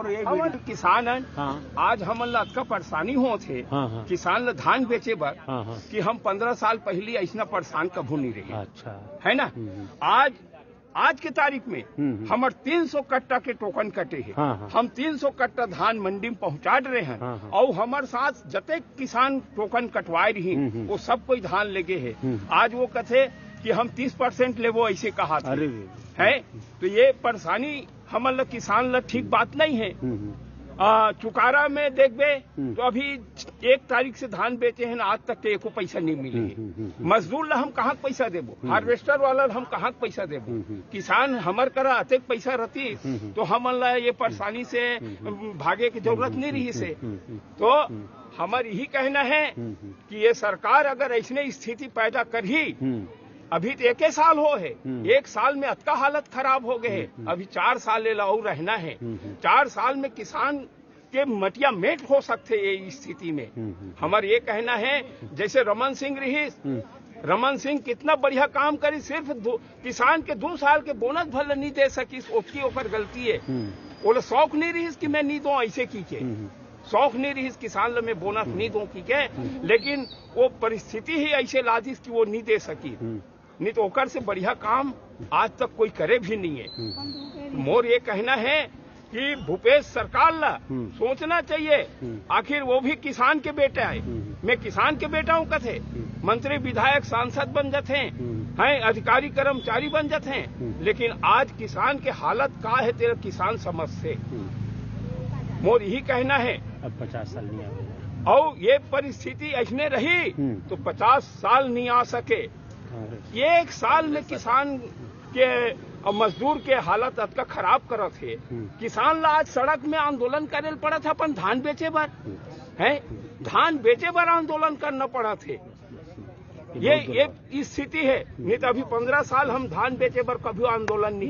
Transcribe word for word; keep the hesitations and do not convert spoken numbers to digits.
और ये हमन किसान हन। हाँ। आज हमन ला अतका परेशानी होत हे हाँ, हाँ। किसान ला धान बेचे बर हाँ, हाँ। कि हम पंद्रह साल पहिली अइसना परेशान कभू नहीं रहे। अच्छा। है ना? हम्म, हम्म। आज, आज के तारीख में हम्म, हम्म। हमर तीन सौ कट्टा के टोकन कटे हे। हाँ, हाँ। हम तीन सौ कट्टा धान मंडी में पहुंचा रहे हैं हाँ, हाँ। और हमर साथ जतेक किसान टोकन कटवाए रही हम्म, हम्म। वो सब कोई धान लेगे हे। हम्म। आज वो कथे कि हम तीस परसेंट लेबो, ऐसे कहा थे। अरे रे। है? तो ये परेशानी हमन ल किसान ल ठीक बात नहीं है। हम्म, हम्म। आ, चुकारा में देखबे हम्म। तो अभी एक तारीख से धान बेचे हैं ना, आज तक के एको पैसा नहीं मिले हम्म, है। हम्म, हम्म, हम्म। मजदूर ला हम कहाँ के पैसा देबो? हम्म। हार्वेस्टर वाला ला हम कहाँ के पैसा देबो? हम्म, हम्म। किसान हमर करा अतेक पैसा रहती हम्म, हम्म। तो हमन ला ये परेशानी से हम्म, हम्म। भागे की जरूरत हम्म, नहीं रही हम्म, से। हम्म, हम्म। तो हम्म। हमर यही कहना है हम्म, हम्म। कि ये सरकार अगर ऐसने स्थिति पैदा करही, हम्म। अभी तो एके साल हो है, हम्म। एक साल में अतका हालत खराब हो गए है, हम्म, हम्म। अभी चार साल ले ला अउ रहना है। हम्म, हम्म। चार साल में किसान के मटिया मेट हो सकथे ये स्थिति में। हम्म, हम्म। हमर ये कहना है, जैसे रमन सिंह रहीस, हम्म। रमन सिंह कितना बढ़िया काम करी, सिर्फ दो, किसान के दो साल के बोनस भले नहीं दे सकिस, ओतकी ओकर गलती है। हम्म। ओला शौक नहीं रहीस कि मैं नहीं दूं ऐसे की के। हम्म, हम्म। शौक नहीं रहीस किसान ल मैं बोनस हम्म। नहीं दूं की के, हम्म। लेकिन वो परिस्थिति ही ऐसे लादिस कि वो नहीं दे सकी। हम्म। नहीं तो ओकर से बढ़िया काम आज तक कोई करे भी नहीं है। हम्म। मोर ये कहना है कि भूपेश सरकार ला हम्म। सोचना चाहिए, हम्म। आखिर वो भी किसान के बेटा है। हम्म। मैं किसान के बेटा हूँ कथे, हम्म। मंत्री, विधायक, सांसद बन जाते हैं, हम्म। हैं अधिकारी, कर्मचारी बन जाते हैं, हम्म। लेकिन आज किसान के हालत का है, तेरा किसान समझ से। हम्म। मोर यही कहना है। अब पचास साल नहीं आवे। और ये परिस्थिति ऐसने रही, हम्म। तो पचास साल नहीं आ सके। कांग्रेस। एक साल में किसान के और मजदूर के हालत अतका खराब करत हे। हम्म। किसान ला आज सड़क में आंदोलन करे ल पड़त हे अपन धान बेचे बर, हम्म। है? धान बेचे बर आंदोलन करना पड़त हे। ये ये, बहुत ये स्थिति है। नहीं तो अभी पंद्रह साल हम धान बेचे बर कभी आंदोलन नहीं